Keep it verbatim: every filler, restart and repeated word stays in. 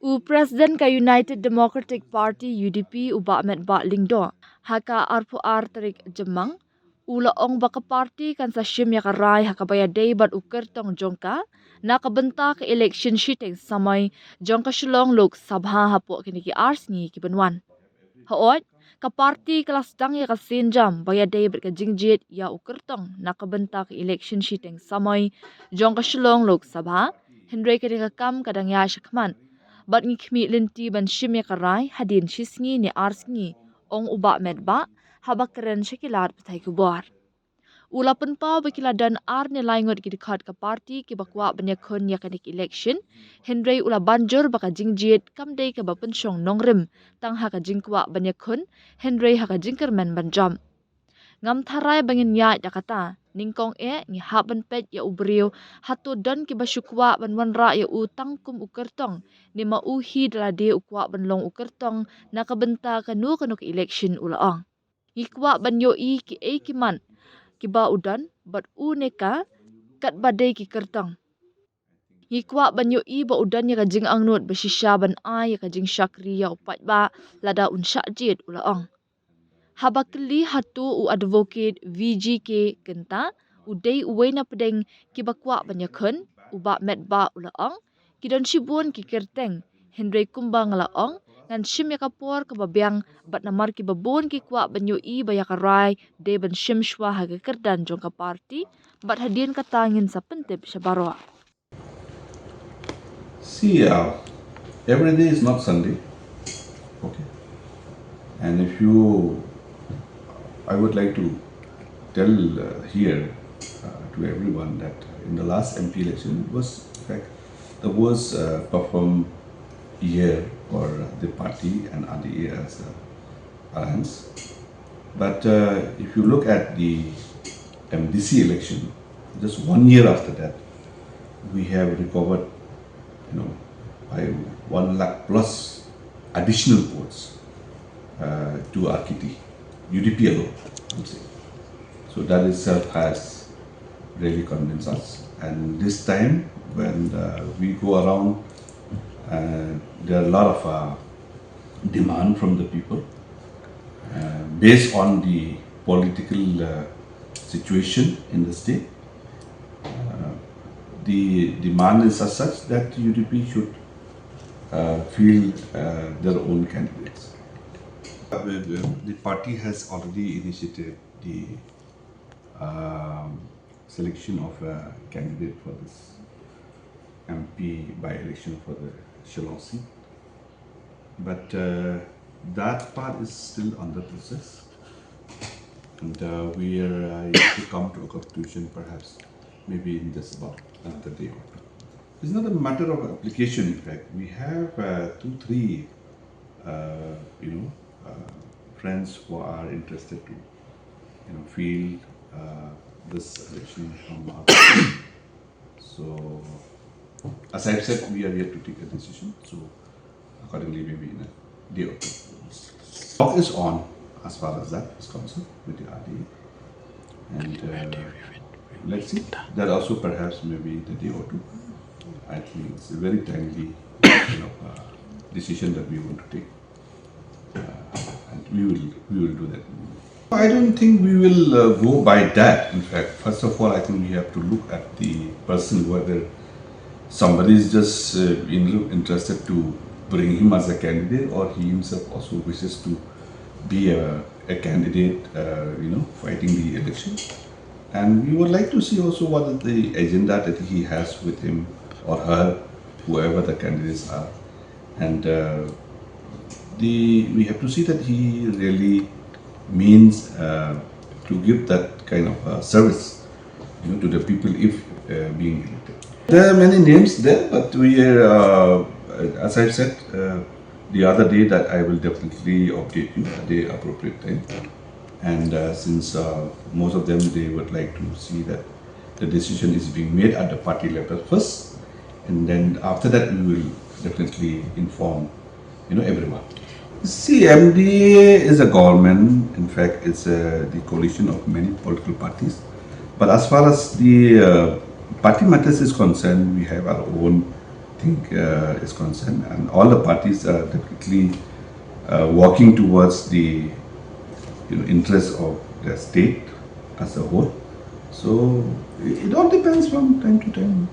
U President ka United Democratic Party, U D P, u Bah Metbah Lyngdoh, ha ka arphew ar tarik Jymmang, u la ong ba ka party kan sa shim ïa ka rai ha kaba ïadei bad u kyrtong jong ka na ka bynta ka election shiteng samoi jong ka Shillong Lok Sabha hapoh kine ki ar sngi ki ban wan. Hooid, ka party ka la sdang ïa ka sienjam ba ïadei bad ka jingjied ïa u kyrtong na ka bynta ka election shiteng samoi jong ka Shillong Lok Sabha, hynrei kane ka kam ka dang ïaid shakhmat bad ngi khmih lynti ban shim ïa ka rai hadien shi sngi ne ar sngi, ong u Bah Metbah haba kren sha ki lad pathai khubor. U la pynpaw ba ki la don ar ne lai ngut ki dkhot ka party kiba kwah ban ïakhun ïa kane ka election, hynrei u la ban jur ba ka jingjied kam dei kaba pynshong nongrim tang ha ka jingkwah ban ïakhun, hynrei ha ka jingkyrmen ban jop. Ngam tharai ba ngin ïaid da kata, nyngkong eh ngi hap ban peit ïa u briew, hato don kiba shu kwah ban wanrah ïa u tang kum u kyrtong, ne ma u hi da lade u kwah ban long u kyrtong na ka bynta kano kano ka election, u la ong. Ngi kwah ban ïohi kiei ki mat kiba u don bad u ne ka, katba dei ki kyrtong. Ngi kwah ban ïohi ba u don ïa ka jingangnud ba shisha ban ai ïa ka jingshakri ïa u paidbah lada un shah jied, u la ong. Haba kylli hato u advocate V G K Kynta u dei uwei na pdeng kiba kwah ban ïakhun, u Bah Metbah u la ong, ki don shibun ki kyrteng, hynrei kumba nga la ong, ngan shim ïa ka por kaba biang bad namar kiba bun ki kwah ban ïohi ba ïa ka rai dei ban shim shuwa ha ka kyrdan jong ka party, bad hadien kata ngin sa pyntip sha baroh. See, uh, every day is not Sunday. Okay. And if you, I would like to tell uh, here uh, to everyone that in the last M P election, it was, in fact, the worst uh, perform year for the party and R D A as a alliance. But uh, if you look at the M D C election, just one year after that, we have recovered, you know, by one lakh plus additional votes uh, to R K T, U D P alone, I'm saying. So that itself has really convinced us. And this time, when uh, we go around, uh, there are a lot of uh, demand from the people uh, based on the political uh, situation in the state. Uh, the demand is as such that U D P should uh, field uh, their own candidates. Uh, the party has already initiated the um, selection of a candidate for this M P by-election for the Shillong seat. But uh, that part is still under process. And uh, we are uh, yet to come to a conclusion, perhaps maybe in just about another day or two. It's not a matter of application, in fact. We have uh, two, three, uh, you know, uh, friends who are interested to, you know, field uh, this election from our party. So, as I've said, we are yet to take a decision. So, accordingly, maybe in a day or two. Talk is on as far as that is concerned with the R D A. And uh, let's see, that also perhaps maybe in a day or two. I think it's a very timely kind of uh, decision that we want to take. Uh, and we will, we will do that. I don't think we will uh, go by that. In fact, first of all, I think we have to look at the person, whether somebody is just uh, in, interested to bring him as a candidate, or he himself also wishes to be a, a candidate, uh, you know, fighting the election. And we would like to see also what is the agenda that he has with him or her, whoever the candidates are. And uh, the, we have to see that he really means uh, to give that kind of uh, service, you know, to the people if uh, being elected. There are many names there, but we are, uh, as I said uh, the other day, that I will definitely update you at the appropriate time. And uh, since uh, most of them, they would like to see that the decision is being made at the party level first, and then after that, we will definitely inform, you know, everyone. See, M D A is a government. In fact, it's a, the coalition of many political parties. But as far as the uh, party matters is concerned, we have our own I think uh, is concerned, and all the parties are definitely uh, working towards the you know, interests of the state as a whole. So it all depends from time to time.